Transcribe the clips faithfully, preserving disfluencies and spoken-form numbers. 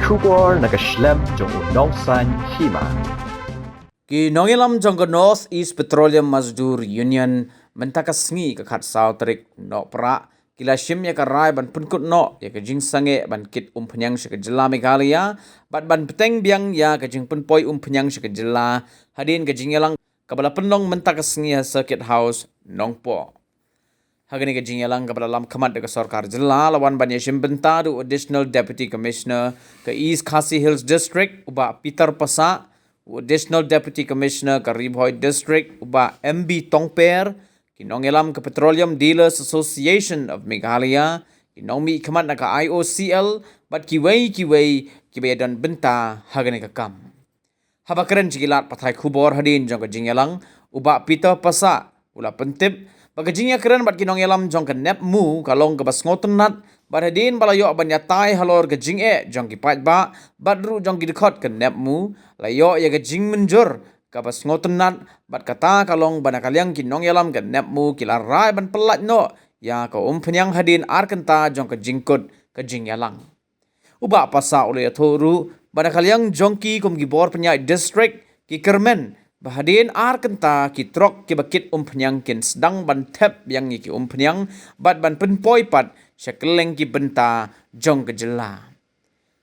Khubor na ka shlem jong u Nongsaiñ Hima. Ki nongïalam jong ka North East Petroleum Mazdoor Union mynta ka sngi ka khatsaw tarik Nohprah ki la shim ïa ka rai ban pynkut noh ïa ka jingsangeh ban kit umphniang sha ka jylla Meghalaya bad ban bteng biang ïa ka jingpynpoi umphniang sha ka jylla hadien ka jingïalang kaba la pynlong mynta ka sngi ha Circuit House Nongpoh. Ha kane ka jingïalang kaba la lam khmat da ka sorkar jylla la wan ban ïashim bynta da u Additional Deputy Commissioner ka East Khasi Hills District u Bah Peter Passah, u Additional Deputy Commissioner ka Ri Bhoi District u Bah M B Tongper, ki nongïalam ka Petroleum Dealers Association of Meghalaya, ki nongmihkhmat na ka I O C L bad kiwei kiwei kiba ïadon bynta ha kane ka kam. Haba kren sha ki lad pathai khubor hadien jong ka jingïalang, u Bah Peter Passah u la pyntip ba ka jingïakren bad ki nongïalam jong ka NEPMU ka long kaba sngewtynnat bad hadien ba la ïoh ban ïatai halor ka jingeh jong ki paidbah bad ruh jong ki dkhot ka NEPMU, la ïoh ïa ka jingmynjur kaba sngewtynnat bad kata ka long ba na ka liang ki nongïalam ka NEPMU ki la rai ban pyllait noh ïa ka umphniang hadien ar kynta jong ka jingkut ka jingïalang. U Bah Passah u la ïathuh ruh ba na ka liang jong ki kum ki bor pynïaid district ki kyrmen ba hadien ar kynta ki trok kiba kit umphniang kin sdang ban thep biang ïa ki umphniang bad ban pynpoi pat sha kylleng ki bynta jong ka jylla.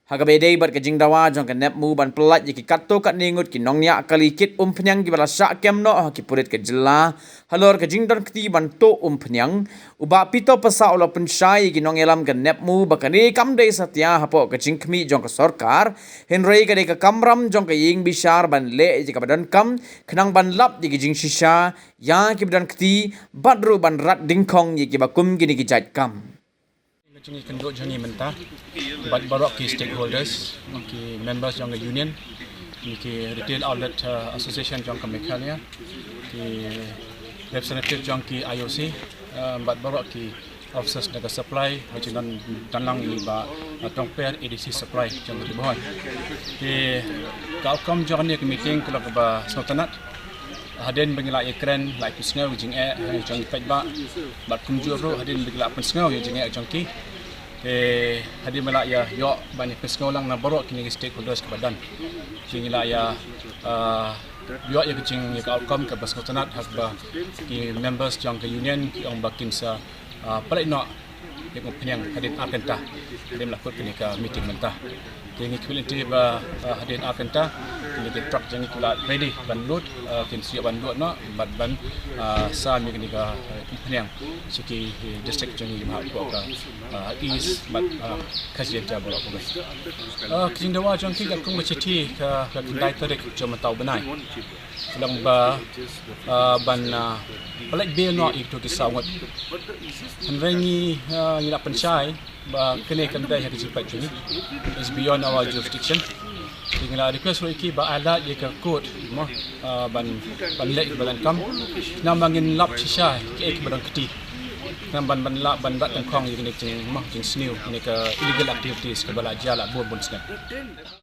Ha kaba ïadei bad ka jingdawa jong ka NEPMU ban pyllait ïa ki katto katne ngut ki nongñiah kali kit umphniang kiba la shah kem noh ha ki pulit ka jylla halor ka jingdon kti ban tuh umphniang, u Bah Peter Passah u la pynshai ïa ki nongïalam ka NEPMU ba kane kam dei satia hapoh ka jingkhmih jong ka sorkar, hynrei ka dei ka kamram jong ka ïing bishar ban leh ïa kaba donkam khnang ban lap ïa ki jingshisha ïa kiba don kti bad ruh ban rat dyngkhong ïa kiba kum kine ki jait kam. Ka jingïakynduh jong ngi mynta bad baroh ki stakeholders, ki members jong ka union, ki Retail Outlet, uh, Association jong ka Meghalaya, ki representative jong ki I O C, uh, bad baroh ki officers na ka supply, ba jingdon lang i Bah, uh, Tongper, A D C supply jong ka Ri Bhoi. Ki, ka outcome jong kane ka meeting ka long kaba sngewtynnat. Hadien ba ngi la ïakren, la ïapynsngew ïa ka jingeh jong ki paidbah bad kumjuh ruh hadien ba ngi la pynsngew ïa ka jingeh jong ki, te hadien ba la ïa ïoh ban ïapynsngew lang na baroh kine ki stakeholders kiba don, te ngi la ïa, ah, ïoh ïa ka jing, ïa ka outcome kaba sngewtynnat ha kaba ki members jong ka union ki ong ba kin sa ah, pyllait noh ïa ka umphniang hadien ar kynta. Hadien la kut kane ka meeting mynta, te ngi khmih lynti ba, ah, hadien ar kynta kine ki truck jong ngi ki la ready ban load, ah, kin sa ïoh ban load noh bad ban, ah, sam ïa kane ka, ah, umphniang sha ki, eh, district jong ngi hapoh ka, ah, East bad, ah, Khasi Jaintia baroh kawei. Ah, ka jingdawa jong ki katkum ka shithi ka, ka khyndai tarik jong mynta u bnai, ka long ba, ah, ban, ah, pyllait biang noh ïa kito ki saw ngut. Hynrei ngi, ah, ngi la pynshai ba kane kam dei ha ka jingpait jong ngi, is beyond our jurisdiction. Te ngi la request ruh ïa ki ba ai lad ïa ka court mo, ah, ban, ban leh ba donkam, namar ngin lap shisha kiei kiba donkti, namar ban, ban lap ban rat dyngkhong ïa kane ka jing mo, jingsniew kane ka illegal activities kaba la jia la bun bun snem.